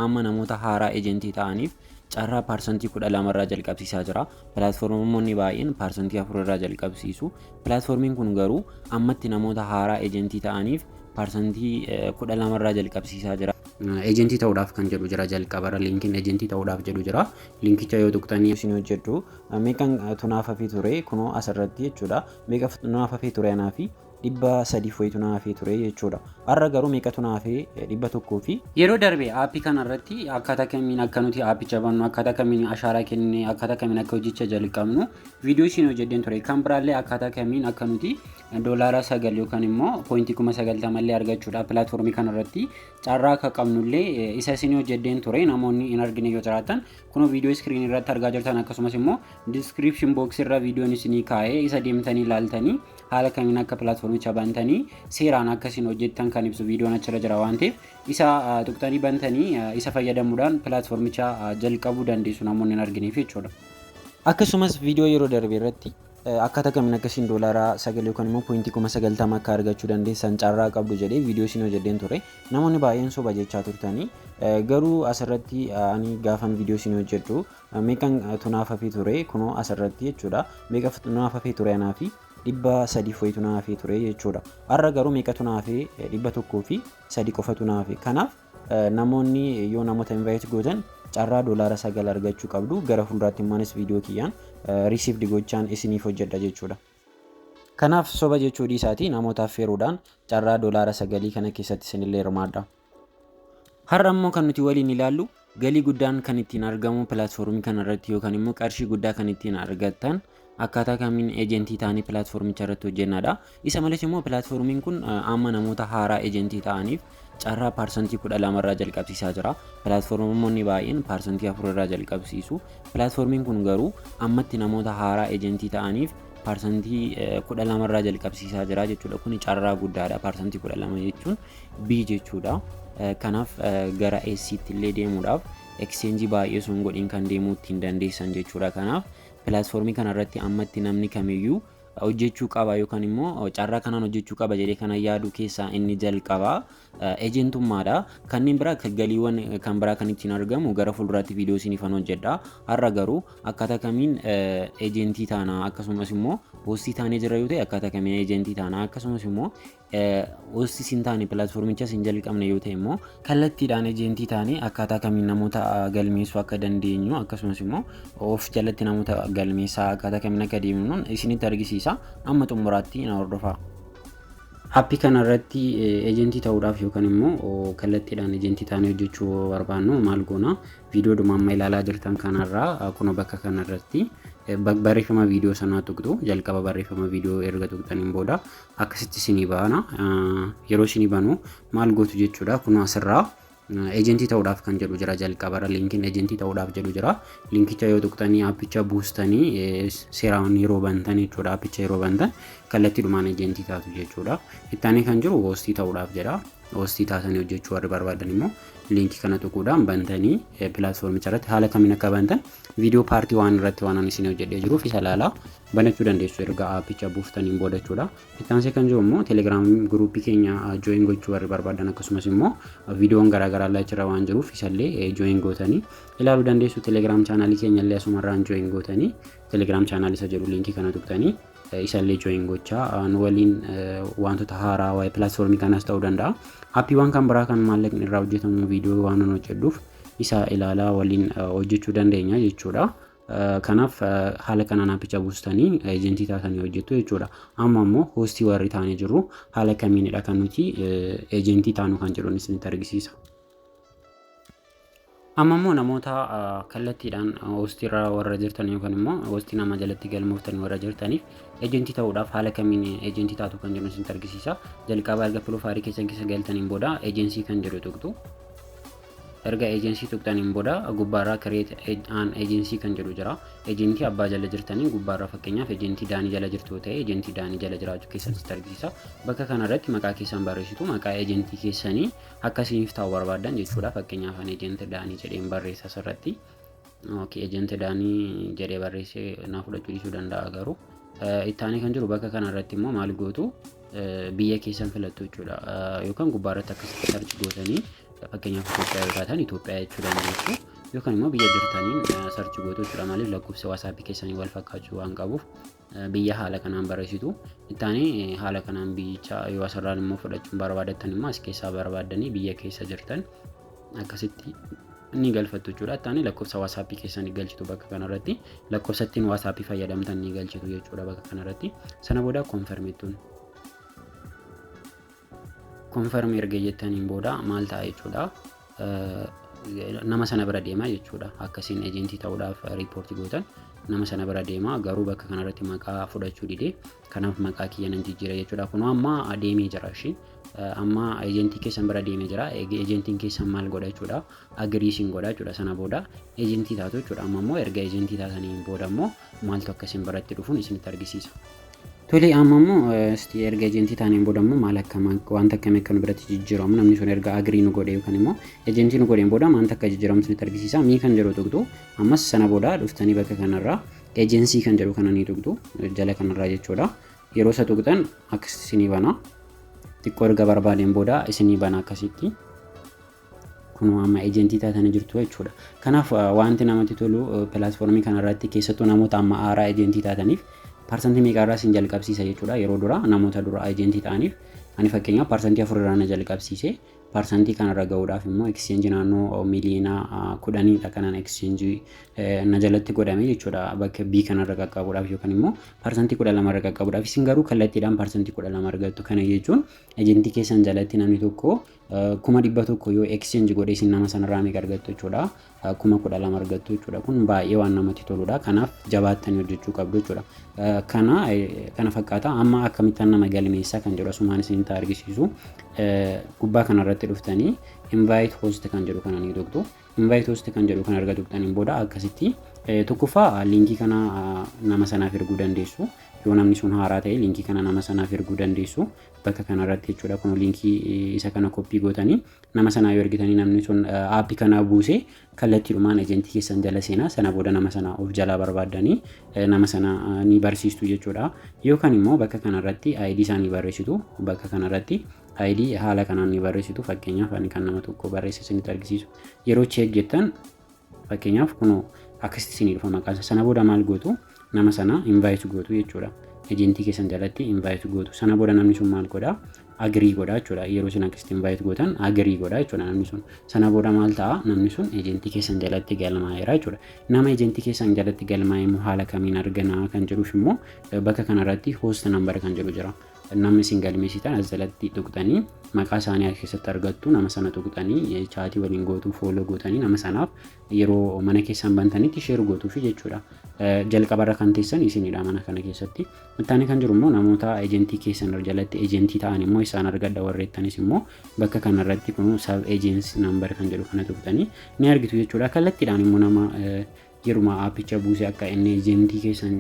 Amma namoota haaraa ejentii ta'aniif carraa 12% irraa jalqabsiisaa jira. Pilaatfoormoonni baay'een 4% irraa jalqabsiisu. Pilaatfoormiin kun garuu ammatti namoota haaraa ejentii ta'aniif 12% irraa jalqabsiisaa jira. Ejentii ta'uudhaaf kan jedhu jira, jalqabarra linkiin ejentii ta'uudhaaf jedhu jira. Linkicha yoo tuqxanii isin hojjedhu meeqan tunaaf hafee ture kunoo asirratti jechuudha. Meeqa tunaaf hafee ture? Anaa fi 300 wayitu naa hafee ture jechuudha. Har'a garuu meeqatu naa hafee? 100 fi yeroo darbe aappii kanarratti akkaataa kamiin akka nuti aappicha bannu, akkaataa kamiin ashaaraa kennine, akkaataa kamiin akka hojicha jalqabnu viidiyoo isin hojjedheen ture. Kan biraallee akkaataa kamiin akka nuti $9 yookaan immoo poointii 90,000 illee argachuudha pilaatfoormii kanarratti carraa akka qabnullee isa isin hojjedheen ture. Namoonni hin argine yoo jiraatan, kunoo viidiyoo iskiriinii irratti argaa jirtan, akkasumas immoo description box irra viidiyoon isinii kaa'ee isa deemtanii ilaaltanii haala kamiin akka pilaatfoormicha bantanii seeraan akka isin hojjettan kan ibsu viidiyoon achirra jira waan ta'eef, isa tuqxanii bantanii isa fayyadamuudhaan pilaatfoormicha jalqabuu dandeessu, namoonni hin argineef jechuudha. Akkasumas viidiyoo yeroo darbe irratti akkaataa kamiin akkasiin $9 yookaan immoo poointii 90,000 akka argachuu dandeessan carraa qabdu jedhee viidiyoo isin hojjedheen ture. Namoonni baay'een soba jechaa turtanii, garuu asirratti ani gaafan viidiyoo isin hojjedhu meeqan tunaaf hafee ture kunoo asirratti jechuudha. Meeqa tunaaf hafee ture? Anaa fi 300 wayitu naa hafee ture jechuudha. Har'a garuu meeqatu naa hafee? 103 qofatu naa hafe. Kanaaf namoonni yoo namoota invite gootan carraa $9 argachuu qabdu. Gara fuulduraatti immoo viidiyoo kiyyaan received gochaan isiniif hojjedha jechuudha. Kanaaf soba jechuu dhiisaatii namoota affeeruudhaan carraa $9 kana keessatti isinillee hirmaadha. Har'a immoo kan nuti waliin ilaallu galii guddaan kan ittiin argamu pilaatfoormii kanarratti yookaan immoo qarshii guddaa kan ittiin argattan akkaataa kamiin ejentii ta'anii pilaatfoormicha irratti hojjennadha. Isa malees immoo pilaatfoormiin kun amma namoota haaraa ejentii ta'aniif carraa 12% irraa jalqabsiisaa jira. Pilaatfoormoonni baay'een 4% irraa jalqabsiisu. Pilaatfoormiin kun garuu ammatti namoota haaraa ejentii ta'aniif 12% irraa jalqabsiisaa jira jechuudha. Kuni carraa guddaadha. 12% jechuun B jechuudha. Kanaaf gara S'tti illee deemuudhaaf exchange baay'ee sun godhiin kan deemuu ittiin dandeessan jechuudha. Kanaaf pilaatfoormii kanarratti ammatti namni kamiyyuu hojjechuu qaba yookaan immoo carraa kanaan hojjechuu qaba jedhee kana yaadu keessaa inni jalqabaa ejentummaadha. Kanneen biraa galiiwwan kan biraa kan ittiin argamu gara fuulduraatti viidiyoo isiniifan hojjedha. Har'a garuu akkaataa kamiin ejentii taanaa, akkasumas immoo hoostii taanee jira yoo ta'e akkaataa kamiin ejentii taanaa, akkasumas immoo hoostii siin taane, pilaatfoormicha siin jalqabne yoo ta'e immoo kallattiidhaan ejentii taanee akkaataa kamiin namoota galmeessuu akka dandeenyu, akkasumas immoo of jalatti namoota galmeessaa akkaataa kamiin akka deemnu isinitti argisiisa. Amma xumuraatti na hordofaa. Aappii kanarratti ejentii ta'uudhaaf yookaan immoo kallattiidhaan ejentii taanee hojjechuu barbaannu maal goona? Viidiyoodhuma amma ilaalaa jirtan kanarraa kunoo bakka kanarratti barreeffama viidiyoo sanaa tuqxu. Jalqaba barreeffama viidiyoo erga tuqxaniin booda akkasitti isinii bana. Yeroo isinii banu maal gootu jechuudha? Kunoo asirraa ejentii ta'uudhaaf kan jedhu jira, jalqabarra linkiin ejentii ta'uudhaaf jedhu jira. Linkicha yoo tuqxanii aappicha buustanii seeraan yeroo bantan jechuudha. Aappicha yeroo bantan kallattiidhumaan ejentii taatu jechuudha. Ittaanee kan jiru hoostii ta'uudhaaf jedha. Hoostii taatanii hojjechuu warri barbaadan immoo linkii kana tuquudhaan bantanii pilaatfoormicha irratti haala kamiin akka bantan viidiyoo paartii waan irratti waan ani isin hojjedhee jiruuf isa ilaalaa banachuu dandeessu erga aappicha buuftaniin booda jechuudha. Ittaansee kan jiru immoo Telegram guruupii keenya join gochuu warri barbaadan, akkasumas immoo viidiyoon garaagaraa illee achirra waan jiruuf isallee join gootanii ilaaluu dandeessu. Telegram chaanaalii keenya illee asumarraan join gootanii Telegram chaanaalii isa jedhu linkii kana tuqxanii isallee join gochaa nu waliin wantoota haaraa waa'ee pilaatfoormii kanaas ta'uu danda'a. Aappiiwwan kan biraa kan maallaqni irraa hojjetamu viidiyoo waan nu hojjedhuuf isa ilaalaa waliin hojjechuu dandeenya jechuudha. Kanaaf haala kanaan aappicha buustanii ejentii taatanii hojjettu jechuudha. Amma immoo hoostii warri taanee jirru haala kamiinidha kan nuti ejentii taanu kan jedhuun isinitti argisiisa. Amma immoo namoota kallattiidhaan hoostii irra warra jirtan yookaan immoo hoostii nama jalatti galmooftanii warra jirtaniif ejentii ta'uudhaaf haala kamiin ejentii taatu kan jedhu isinitti argisiisa. Jalqaba erga piroofaayilii keessan keessa galtaniin booda ejensii kan jedhu tuqxu. Erga ejensii tuqxaniin booda gubbaarraa create an agency kan jedhu jira. Ejentii abbaa jala jirtanii gubbaarraa, fakkeenyaaf ejentii Daanii jala jirtu ta'e, ejentii Daanii jala jiraachuu keessan sitti argisiisa. Bakka kanarratti maqaa keessan barreessitu, maqaa ejentii keessanii akka isiniif ta'u barbaadan jechuudha. Fakkeenyaaf ani ejentii Daanii jedheen barreessa asirratti. Okay, ejentii Daanii jedhee barreessee naa fudhachuu dhiisuu danda'a garuu. Ittaanee kan jiru bakka kanarratti immoo maal gootu? Biyya keessan filattu jechuudha. Yookaan gubbaarratti akkasitti search gootanii Fakkeenyaaf, Itoophiyaa yoo taatan Itoophiyaa jechuu dandeessu. Yookaan immoo biyya jirtaniin search gootu jechuudha. Maaliif, lakkoofsa WhatsAppii keessanii wal fakkaachuu waan qabuuf biyya haala kanaan barreessitu. Ittaanii haala kanaan biyyicha yoo asirraan immoo fudhachuun barbaadattan immoo as keessaa barbaaddanii biyya keessa jirtan akkasitti ni galfattu jechuudha. Ittaanii lakkoofsa WhatsAppii keessanii galchitu bakka kanarratti. Lakkoofsa ittiin WhatsAppii fayyadamtan ni galchitu jechuudha bakka kanarratti. Sana booda confirm jettuun. Confirm erga jettaniin booda maal ta'a jechuudha? Nama sana bira deema jechuudha. Akkasiin ejentii ta'uudhaaf report gootan nama sana bira deema, garuu bakka kanarratti maqaa fudhachuu dide. Kanaaf maqaa kiyya nan jijjiira jechuudha. Kunoo amma deemee jira ishii. Amma ejentii keessan bira deemee jira. Ejentiin keessan maal godha jechuudha? Agree isin godha jechuudha. Sana booda ejentii taatu jechuudha. Amma immoo erga ejentii taataniin booda immoo maaltu akka isin biratti dhufuun isinitti argisiisa. Tole, amma immoo erga ejentii taaneen booda immoo maal akka wanta akkamii akka nu biratti jijjiiramu, namni sun erga agree nu godhe yookaan immoo ejentii nu godheen booda wanta akka jijjiiramu isinitti argisiisa. Me kan jedhu tuqxu. Ammas sana booda dhuftanii bakka kanarraa agency kan jedhu kana ni tuqxu, jala kanarraa jechuudha. Yeroo isa tuqxan akkas isinii bana. Xiqqoo erga barbaadeen booda isinii bana akkasitti. Kunoo amma ejentii taatanii jirtu jechuudha. Kanaaf wanti namatti tolu, pilaatfoormii kanarratti keessattuu namoota amma haaraa ejentii taataniif parsantii meeqarraa isin jalqabsiisa jechuudha? Yeroo dura namoota dura ejentii ta'aniif, ani fakkeenyaaf 4% irraa na jalqabsiise. Parsantii kanarra gahuudhaaf immoo exchange naannoo 10 miiliyoona kanan exchange na jalatti godhame jechuudha bakka B kanarra qaqqabuudhaaf yookaan immoo 12% irra qaqqabuudhaaf. Isin garuu kallattiidhaan 12% argattu. Kana jechuun ejentii keessan jalatti namni tokko 100,000 yoo exchange godhe, isin nama sanarraa meeqa argattu jechuudha? 12,000 argattu jechuudha. Kun baay'ee waan namatti toludha. Kanaaf jabaattanii hojjechuu qabdu jechuudha. Kana fakkaata. Amma akkamittan nama galmeessaa kan jedhu asumaan isinitti argisiisu. Gubbaa kanarratti dhuftanii invite host kan jedhu kana ni tuqxu. Invite host kan jedhu kana erga tuqxaniin booda akkasitti tokkoffaa liinkii kana nama sanaaf erguu dandeessu. Yoo namni sun haaraa ta'e, liinkii kana nama sanaaf erguu dandeessu bakka kanarratti jechuudha. Kun liinkii isa kana copy gootanii nama sanaa yoo ergitanii, namni sun aappii kana buusee kallattiidhumaan ejentii keessan jala seenaa. Sana booda nama sana of jalaa barbaaddanii nama sana ni barsiistu jechuudha. Yookaan immoo bakka kanarratti ID isaanii barreessitu. Bakka kanarratti ID haala kanaan ni barreessitu. Fakkeenyaaf, ani kan nama tokko barreesse isinitti argisiisu. Yeroo check jettan, fakkeenyaaf kunoo akkasitti isinii dhufa maqaan isaa. Sana booda maal gootu? Nama sana invite gootu jechuudha. Ejentii keessan jalatti invite gootu. Sana booda namni sun maal godhaa? Agree godhaa jechuudha. Yeroo isin akkasitti invite gootan agree godhaa jechuudha namni sun. Sana booda maal ta'a? Namni sun ejentii keessan jalatti galmaa'eera jechuudha. Nama ejentii keessan jalatti galmaa'e immoo haala kamiin arganaa kan jedhuuf immoo bakka kanarratti host number kan jedhu jira. Namni isin galmeessitan as jalatti tuqxanii maqaa isaanii as keessatti argattu. Nama sana tuqxanii chat waliin gootuu, follow gootanii nama sanaaf yeroo mana keessan bantanitti share gootuufi jechuudha. Jalqabarra kan teessan isinidha mana kana keessatti. Ittaanii kan jiru immoo namoota ejentii keessan jalatti ejentii ta'an immoo isaan argadha warreettanis immoo bakka kanarratti kun sub agency number kan jedhu kana tuqxanii ni argitu jechuudha. Kallattiidhaan immoo nama yeruma aappicha buuse akka inni ejentii keessan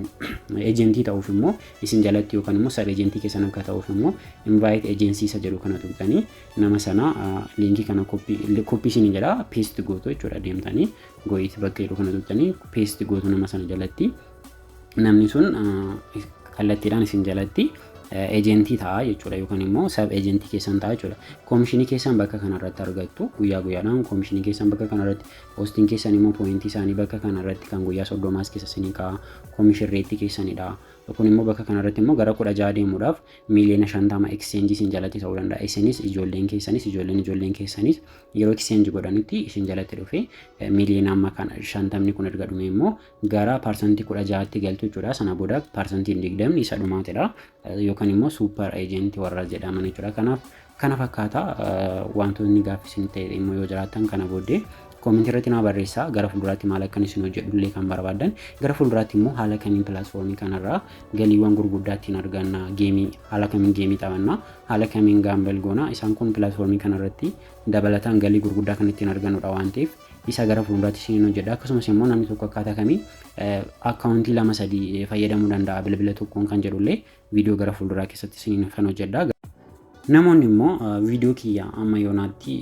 ejentii ta'uuf immoo isin jalatti yookaan immoo sub ejentii keessan akka ta'uuf immoo invite agency isa jedhu kana tuqxanii nama sana liinkii kana copy isin jedha, paste gootu jechuudha. Deemtanii got it bakka jedhu kana tuqxanii paste gootu. Nama sana jalatti namni sun kallattiidhaan isin jalatti ejentii ta'a jechuudha yookaan immoo sub ejentii keessan ta'a jechuudha. Koomishinii keessan bakka kanarratti argattu, guyyaa guyyaadhaan koomishinii keessan bakka kanarratti, hostiin keessan immoo poointii isaanii bakka kanarratti kan guyyaa 30s keessa isinii ka'a, commission rate keessanidha. Kun immoo bakka kanarratti immoo gara 16 deemuudhaaf 50 miiliyoona exchange isin jalatti ta'uu danda'a. Isinis, ijoolleen keessanis, ijoolleen ijoolleen keessanis yeroo exchange godhanitti isin jalatti dhufee miiliyoona amma kana 50ni kun erga dhume immoo gara 16%tti galtu jechuudha. Sana booda 20% isa dhumaatidha. Yookaan immoo super agent warra jedhaman jechuudha. Kanaaf kana fakkaata. Wantoonni gaaffii isin ta'e immoo yoo jiraattan kana booddee koomentii irratti naa barreessaa. Gara fuulduraatti maal akkan isin hojjedhu illee kan barbaaddan, gara fuulduraatti immoo haala kamiin pilaatfoormii kanarraa galiiwwan gurguddaa ittiin arganna, geemii haala kamiin geemii taphanna, haala kamiin gamble goona, isaan kun pilaatfoormii kanarratti dabalataan galii gurguddaa kan ittiin argannudha waan ta'eef isa gara fuulduraatti isin hojjedha. Akkasumas immoo namni tokko akkaataa kamiin akkaawuntii lama sadii fayyadamuu danda'a bilbila tokkoon kan jedhullee viidiyoo gara fuulduraa keessatti isin kan hojjedha. Namoonni immoo viidiyoo kiyya amma yoonaatti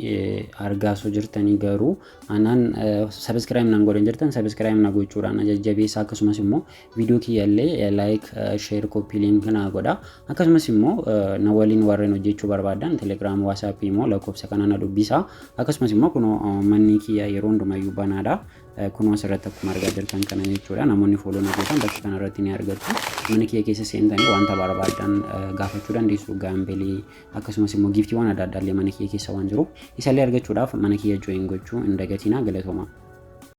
argaa osoo jirtanii garuu anaan subscribe nan godhan jirtan, subscribe na gochuudhaan jajjabeessa. Akkasumas immoo viidiyoo kiyya illee like, share, copy link na godha. Akkasumas immoo na waliin warreen hojjechuu barbaadan Telegram, WhatsApp immoo lakkoofsa kana na dubbisa. Akkasumas immoo kunoo manni kiyya yeroo hundumayyuu banaadha. Kunoo asirratti akkuma argaa jirtan kana jechuudha. Namoonni follow na gootan bakka kanarratti ni argattu. Mana kiyya keessa seentanii wanta barbaadan gaafachuu dandeessu. Gamble, akkasumas immoo giftiiwwan adda addaa illee mana kiyya keessa waan jiruuf, isallee argachuudhaaf mana kiyya join gochuu hin dagatinaa. Galatooma.